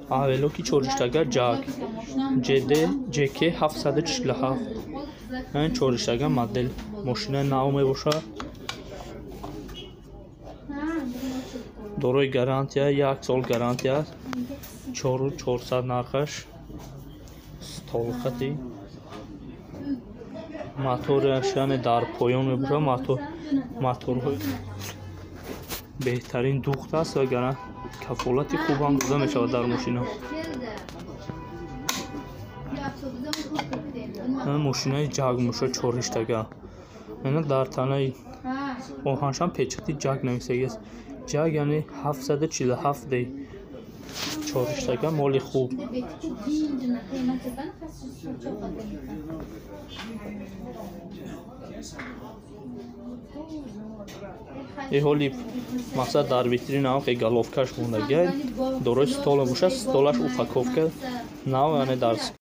Авелоки чориштага ҷак ҷд ҷк 747, яъне чориштага модел, мошинаи нав мебошад, дорои гарантия, як сол гарантия аст. 4400 нархаш. Столхати мотораш, яъне дар поён мебошад. Моторҳои беҳтарин духт аст ва кафолати хубам дода мешавад дар мошина. Мошинаи ҷаг меша, чориштага. Ина дар танаи оҳаншам печати ҷаг нависагиаст. Ҷаг, яъне 747 д, чориштага, моли хуб. Ҳоли мақсад дар витрина ҳам головкаш мондагиай, дорои стола бошад, столаш упаковка нав, яъне дар